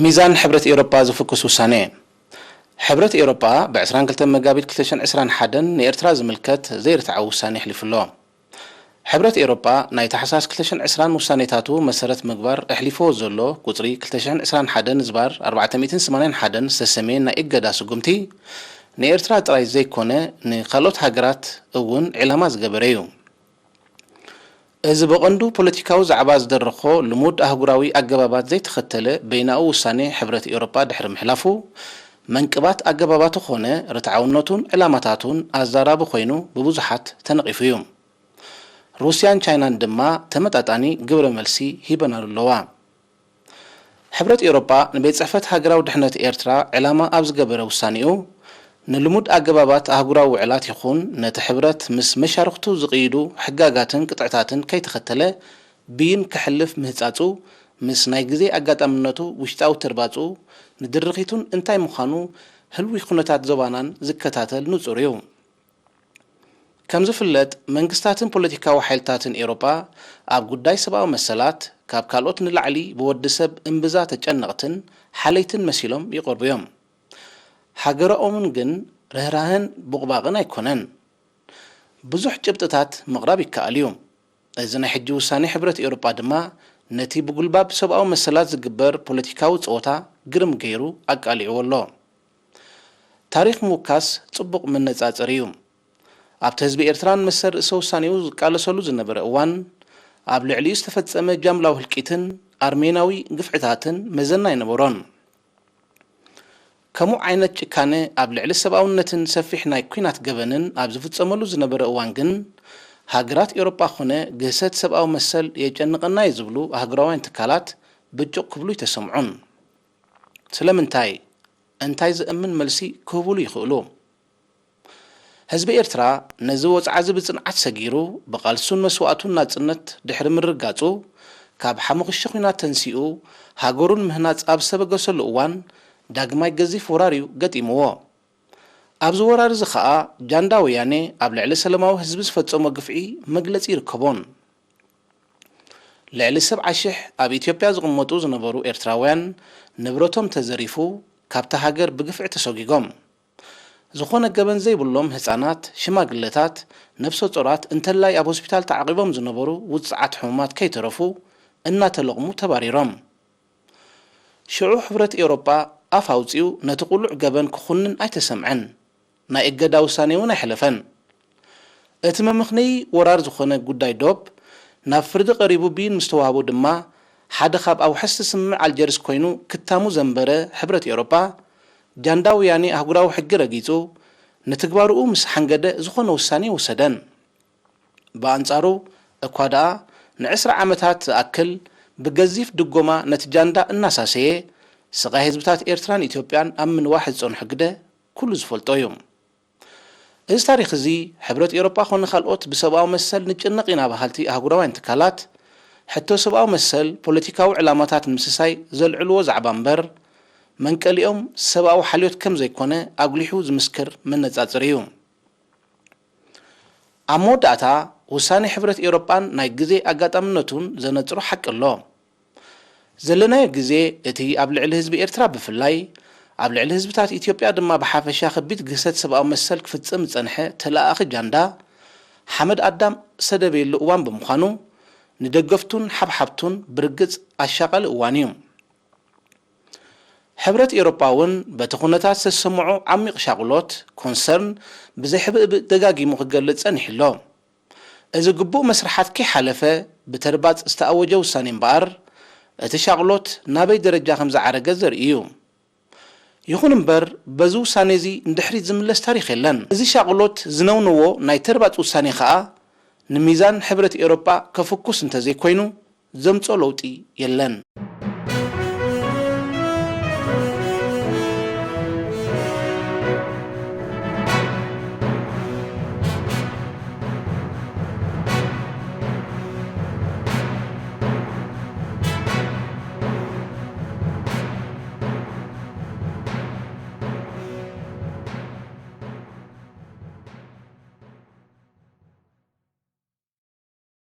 ሚዛን ሕብረት ኤውሮጳ ዝፍኩስ ውሳኔ። ሕብረት ኤውሮጳ ብ ዕስራን ክልተን መጋቢት ክልተ ሽሕን ዕስራን ሓደን ንኤርትራ ዝምልከት ዘይርትዓዊ ውሳኔ ኣሕሊፉ ኣሎ። ሕብረት ኤውሮጳ ናይ ታሕሳስ ክልተ ሽሕን ዕስራን ውሳኔታቱ መሰረት ምግባር ኣሕሊፍዎ ዘሎ ቁጽሪ ክልተ ሽሕን ዕስራን ሓደን ዝባር ኣርባዕተ ሚእትን ሰማንያን ሓደን ዝተሰምየ ናይ እገዳ ስጉምቲ ንኤርትራ ጥራይ ዘይኮነ ንካልኦት ሃገራት እውን ዒላማ ዝገበረ እዩ። እዚ ብቐንዱ ፖለቲካዊ ዛዕባ ዝደረኾ ልሙድ ኣህጉራዊ ኣገባባት ዘይተኸተለ በይናኡ ውሳኔ ሕብረት ኤውሮጳ ድሕሪ ምሕላፉ፣ መንቅባት ኣገባባቱ ኾነ ርትዓውነቱን ዕላማታቱን ኣዛራቢ ኮይኑ ብብዙሓት ተነቒፉ እዩ። ሩስያን ቻይናን ድማ ተመጣጣኒ ግብረ መልሲ ሂበናሉ ኣለዋ። ሕብረት ኤውሮጳ ንቤት ጽሕፈት ሃገራዊ ድሕነት ኤርትራ ዕላማ ኣብ ዝገበረ ውሳኔኡ፣ ንልሙድ ኣገባባት ኣህጉራዊ ውዕላት ይኹን ነቲ ሕብረት ምስ መሻርኽቱ ዝቕይዱ ሕጋጋትን ቅጥዕታትን ከይተኸተለ ብይን ከሕልፍ ምህጻጹ፣ ምስ ናይ ግዜ ኣጋጣምነቱ ውሽጣዊ ተርባጹ ንድርኺቱን እንታይ ምዃኑ ህልዊ ኩነታት ዞባናን ዝከታተል ንጹር እዩ። ከም ዝፍለጥ፣ መንግስታትን ፖለቲካዊ ሓይልታትን ኤውሮጳ ኣብ ጉዳይ ሰብኣዊ መሰላት ካብ ካልኦት ንላዕሊ ብወዲ ሰብ እምብዛ ተጨነቕትን ሓለይትን መሲሎም ይቐርቡ እዮም። ሃገሮምን ግን ርህራህን ቡቕባቕን ኣይኮነን። ብዙሕ ጭብጥታት ምቕራብ ይከኣል እዩ። እዚ ናይ ሕጂ ውሳኔ ሕብረት ኤውሮጳ ድማ ነቲ ብጉልባብ ሰብኣዊ መሰላት ዝግበር ፖለቲካዊ ጸወታ ግርም ገይሩ ኣቃሊዕዎ ኣሎ። ታሪኽ ምውካስ ጽቡቕ መነጻጸሪ እዩ። ኣብቲ ህዝቢ ኤርትራን መሰል ርእሰ ውሳኔኡ ዝቃለሰሉ ዝነበረ እዋን፣ ኣብ ልዕሊኡ ዝተፈጸመ ጃምላዊ ህልቂትን ኣርሜናዊ ግፍዕታትን መዘና ኣይነበሮን። ከምኡ ዓይነት ጭካነ ኣብ ልዕሊ ሰብኣውነትን ሰፊሕ ናይ ኲናት ገበንን ኣብ ዝፍጸመሉ ዝነበረ እዋን ግን፣ ሃገራት ኤውሮጳ ኾነ ግህሰት ሰብኣዊ መሰል የጨንቐና እዩ ዝብሉ ኣህጉራውያን ትካላት ብጩቕ ክብሉ ኣይተሰምዑን። ስለምንታይ? እንታይ ዘእምን መልሲ ክህቡሉ ይኽእሉ? ህዝቢ ኤርትራ ነዚ ወጽዓ እዚ ብጽንዓት ሰጊሩ፣ ብቓልሱን መስዋእቱን ናጽነት ድሕሪ ምርግጋጹ፣ ካብ ሓሙኽሺ ኲናት ተንሲኡ፣ ሃገሩ ንምህናጽ ኣብ ዝተበገሰሉ እዋን፣ ዳግማይ ገዚፍ ወራር እዩ ገጢምዎ። ኣብዚ ወራር እዚ ኸኣ፣ ጃንዳ ወያኔ ኣብ ልዕሊ ሰለማዊ ህዝቢ ዝፈጸሞ ግፍዒ መግለጺ ይርከቦን። ልዕሊ ሰብዓ ሽሕ ኣብ ኢትዮጵያ ዝቕመጡ ዝነበሩ ኤርትራውያን ንብረቶም ተዘሪፉ፣ ካብታ ሃገር ብግፍዒ ተሰጒጎም። ዝኾነ ገበን ዘይብሎም ህጻናት፣ ሽማግለታት፣ ነፍሰ ጾራት እንተላይ ኣብ ሆስፒታል ተዓቒቦም ዝነበሩ ውጽዓት ሕሙማት ከይተረፉ እናተለቕሙ ተባሪሮም። ሽዑ ሕብረት ኤውሮጳ ኣፍ ኣውጺኡ ነቲ ቅሉዕ ገበን ክኹንን ኣይተሰምዐን። ናይ እገዳ ውሳኔ እውን ኣይሐለፈን። እቲ መመኽነዪ ወራር ዝኾነ ጉዳይ ዶብ ናብ ፍርዲ ቀሪቡ ብይን ምስ ተዋህቦ ድማ፣ ሓደ ካብ ኣውሐስቲ ስምምዕ ኣልጀርስ ኮይኑ ክታሙ ዘንበረ ሕብረት ኤውሮጳ፣ ጃንዳ ወያኔ ኣህጉራዊ ሕጊ ረጊጹ፣ ንትግባርኡ ምስ ሓንገደ ዝኾነ ውሳኔ ወሰደን። ብኣንጻሩ እኳ ደኣ ንዕስራ ዓመታት ዝኣክል ብገዚፍ ድጎማ ነቲ ጃንዳ እናሳሰየ፣ ስቓይ ህዝብታት ኤርትራን ኢትዮጵያን ኣብ ምንዋሕ ዝጸንሖ ግደ ኩሉ ዝፈልጦ እዩ። እዚ ታሪኽ እዚ፣ ሕብረት ኤውሮጳ ኾነ ካልኦት ብሰብኣዊ መሰል ንጭነቕ ኢና በሃልቲ ኣህጉራውያን ትካላት፣ ሕቶ ሰብኣዊ መሰል ፖለቲካዊ ዕላማታት ንምስሳይ ዘልዕልዎ ዛዕባ እምበር፣ መንቀሊኦም ሰብኣዊ ሓልዮት ከም ዘይኮነ ኣጉሊሑ ዝምስክር መነጻጽሪ እዩ። ኣብ መወዳእታ፣ ውሳኔ ሕብረት ኤውሮጳን ናይ ግዜ ኣጋጣምነቱን ዘነጽሮ ሓቂ ኣሎ። ዘለናዮ ግዜ፣ እቲ ኣብ ልዕሊ ህዝቢ ኤርትራ ብፍላይ፣ ኣብ ልዕሊ ህዝብታት ኢትዮጵያ ድማ ብሓፈሻ ከቢድ ግህሰት ሰብኣዊ መሰል ክፍጽም ዝጸንሐ ተለኣኣኺ ጃንዳ፣ ሓመድ ኣዳም ዝሰደበየሉ እዋን ብምዃኑ፣ ንደገፍቱን ሓብሓብቱን ብርግጽ ኣሻቓሊ እዋን እዩ። ሕብረት ኤውሮጳ እውን በቲ ኩነታት ዝተሰምዖ ዓሚቕ ሻቕሎት፣ ኮንሰርን፣ ብዘይሕብእብእ ደጋጊሙ ክገልጽ ጸኒሑ ኣሎ። እዚ ግቡእ መስርሓት ከይሓለፈ ብተርባጽ ዝተኣወጀ ውሳኔ እምበኣር፣ እቲ ሻቕሎት ናበይ ደረጃ ከም ዝዓረገ ዘርኢ እዩ። ይኹን እምበር፣ በዚ ውሳኔ እዚ ንድሕሪት ዝምለስ ታሪኽ የለን። እዚ ሻቕሎት ዝነውነዎ ናይ ተርባጽ ውሳኔ ኸኣ፣ ንሚዛን ሕብረት ኤውሮጳ ከፍኩስ እንተዘይኮይኑ፣ ዘምጾ ለውጢ የለን።